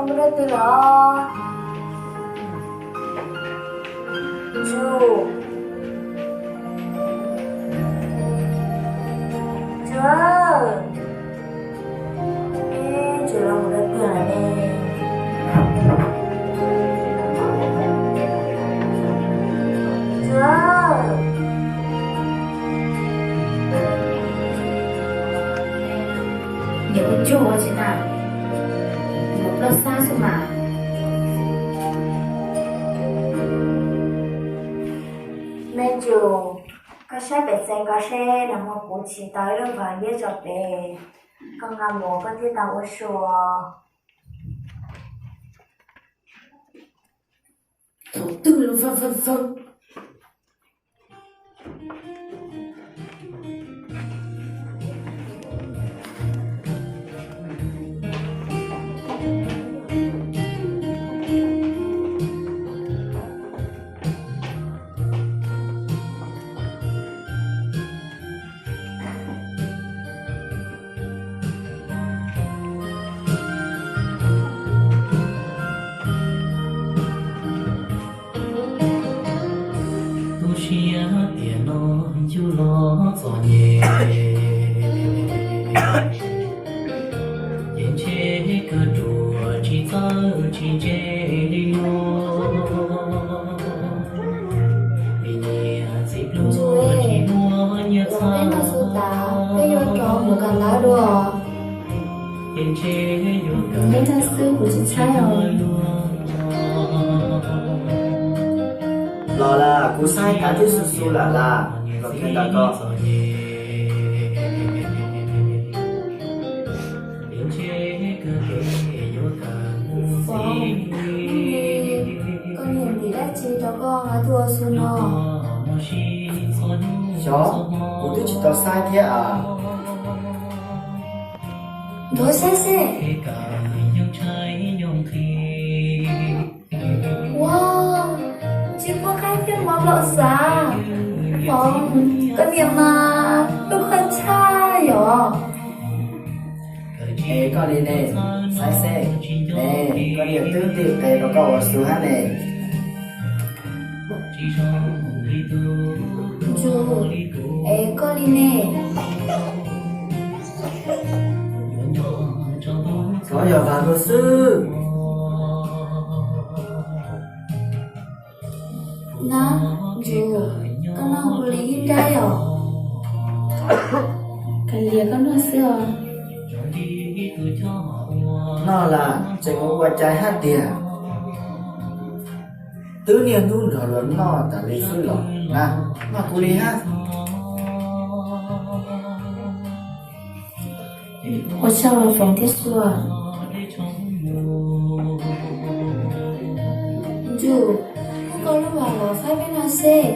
Mus dab twg los? Ntsuag, Ntsuag, eb, Ntsuag los mus dab twg lawm ne? Ntsuag, niam ua cuag ua tsis na, mus ploj xab xwb mas. Me Ntsuag, koj saib pem tsev ko seb nag hmo kuv tshis tau ib lub vag liab tso pem, koj nqa mus koj thiaj tau ua su. Thaum twg los vag vag vag. Tu siab tiam no yug los txom nyem, ces ntshe kawg ruam tsis txawj tsis ntse li no. Vim niam txiv pluag tsis muaj nyiaj txhab, peb yuav rov mus kawm ntawv dua. Neb noj xwb kuv tsis tshaib os. Los las, kuv saib kav twb xu xu lawm las, los kiag ntawm ko. Foom, koj niam ntim dab tsi rau koj nqa tuaj ua su no? Xyov, kuv twb tsis tau saib thiab as. Nthuav saib seb. Ua, tsis pub qaib thiab mov loj xav. Foom, koj niam mas hlub koj tshaj yom. Es koj li ne, saib seb, ne, koj niam twb ntim qe rau koj ua su hab ne. Ntsuag, es koj li ne? Xyov yog vag luag xwb. Na, Ntsuag, koj noj hu li ib nrab yom? Kav liam koj noj xwb os. Noj las, tseem ua ua cai hab tiag. Twb niaj hnub nrog luag noj tas li xwb los na, noj kuv li hab. Ua tsaug Foom thiab Sua. Ntsuag, muab koj lub vag los faib peb noj seb.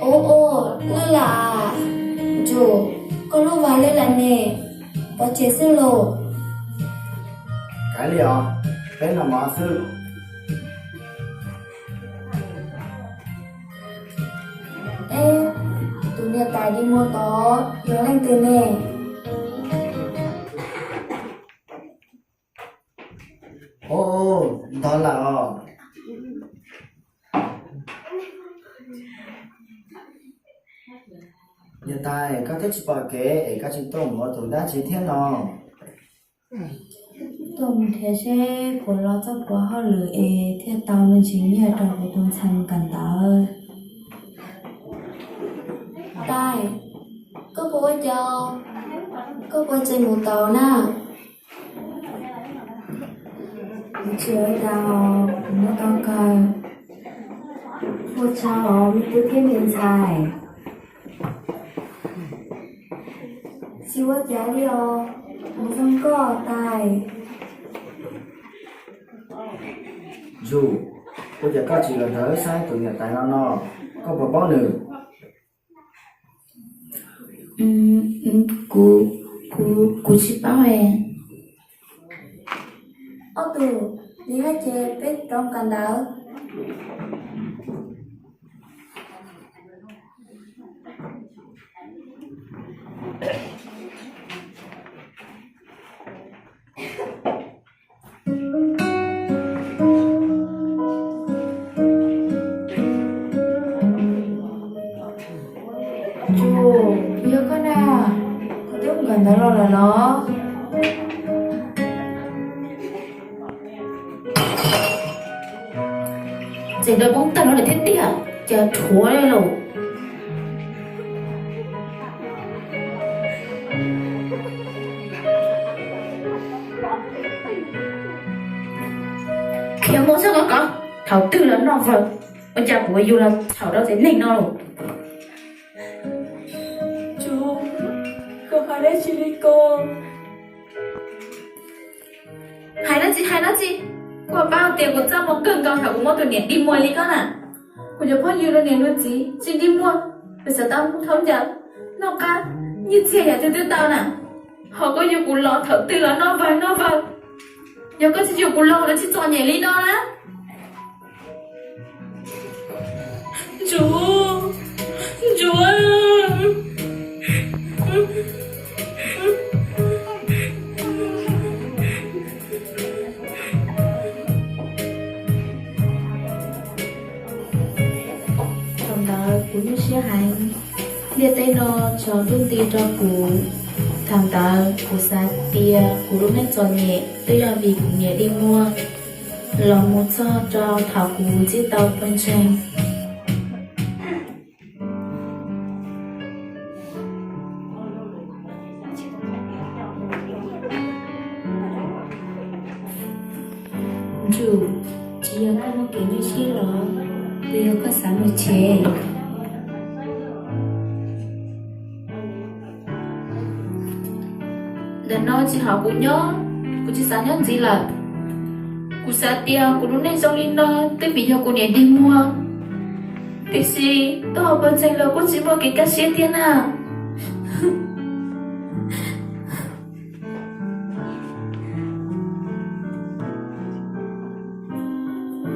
Ua, ua, lwj lam. Ntsuag, koj lub vag lwj lam ne, pov tseg xwb lauj. Kav liam os, peb noj mov xwb. Eb, tus niam tais dig muag tod yog leej twg ne? Ua, ntog lawm os. Niam tais, koj twb tsis pom kev es koj tseem tuaj mus ua tus dab tsi thiab no? Tuaj mus nrhiav seb puas los txoj puav hauj lwm es thiaj tau me ntsis nyiaj rau kuv tus ntxhais mus kawm ntawv. Tais, koj puas ua cas, koj puas tseem mus tau na? Kuv tsis ua cas, kuv mus tau kawg. Ua tsaug os me tub thiab me ntxhais. Tsis ua cas li os, kuv zoo koj Tais. Ntsuag, ua cas koj tsis los nrog wb saib tus niam tais no no, koj puas paub nws? Kuv, kuv, kuv tsis paub es. Ob tug, nim no ces peb rov kawm ntawv. Los lawm los. Tseem rau poob tag no lawm thiab tiag, cas rhuav li lauj. Khiav mus xwb koj, thaum twg los noj vawg, ua cas kuv yuav los txhaum rau txiv neej no lauj. Tsuv, koj hais dab tsi li ko? Hais dab tsi, hais dab tsi? Koj paub tias kuv txaj muag kawg nkaus thaum kuv muab tus niam dig muag li koj na. Kuv cov phooj ywg rau niam rau txiv tsis dig muag, kuv xav tau mus thauj ncaws, noj qab, nyiaj txiag yam twg twb tau na. Ho koj yuav kuv los thaum twg los noj vawg noj vawg. Yog koj tsis yuav kuv los kuv tsis txom nyem li no na. Ntsuag, Ntsuag. Thaum ntawd kuv nyuaj siab heev, ntiaj teb no tso ntuj nti rau kuv. Thaum ntawd kuv xav tias kuv lub neej txom nyem twb yog vim kuv niam dig muag los mus txog rau thaum kuv ntsib tau pawg ntseeg. Ntsum, tsis yog koj muaj kev nyuaj siab los, puas yog koj xav mus tsev? Ntawm no tsis haum kuv nyob, kuv tsis xav nyob ntxiv lawm. Kuv xav tias kuv lub neej zoo li no twb vim yog kuv niam dig muag, tiam sis tau pawg ntseeg los kuj tsis muaj kev kaj siab thiab na.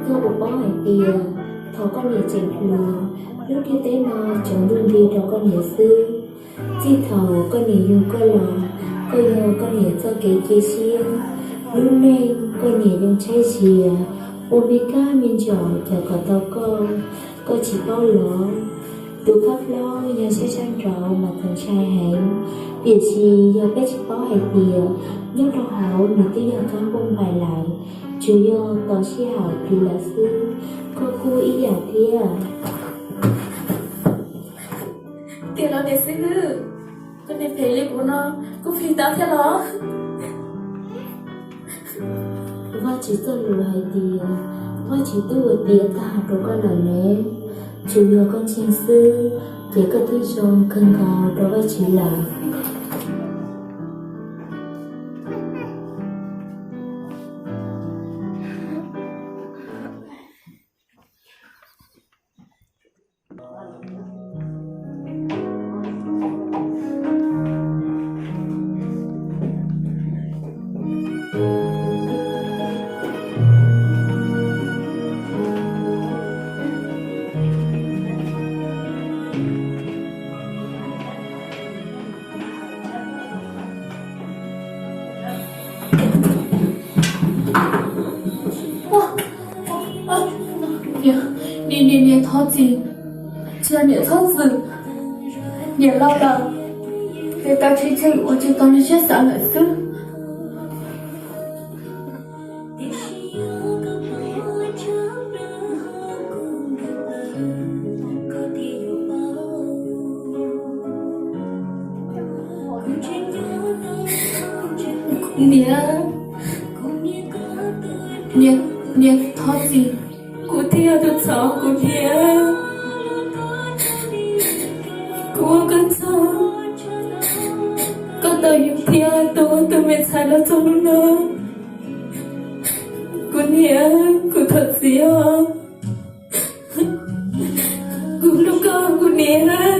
Koj puas paub hais tias thaum koj niam tseem hluas, lub ntiaj teb no tso ntuj nti rau koj niam xwb. Txij thaum koj niam yug koj los, koj yog koj niam txoj kev cia siab. Lub neej koj niam zoo tshaib zias, ua me kab me ntsaum cas kom tau koj, koj tsis paub los? Tus kab plaub yog sab sab nraud mas txaus ntshai heev, tiam sis yog peb tsis paub hais tias nyob rau hauv nws twb yog kab npauj npaim lawm, tsuas yog tos sij hawm dua lawm xwb. Koj kuj ib yam thiab. Tiag los niam xib hwb, koj niam phem li kuv no kuj phem tau thiab los? Vajtswv txoj lus hais tias, Vajtswv twb ua tiav tag rau koj lawm ne. Tsuas yog koj ntseeg xwb, ces koj twb zoo kawg nkaus rau Vajtswv lawm. Niam, niam, niam thov txim, tsis yog niam txhob txwm, niam laus lawm, ces tau tshee tshee ua tsis tau li siab xav lawm xwb. Niam, niam, niam thov txim, kuv thiaj yog tus txhaum kuv niam. Kuv ua koj txhaum, koj tau yug thiab tu tus me ntxhais los txog hnub no. Kuv niam, kuv thov txim os. Kuv hlub koj kuv niam.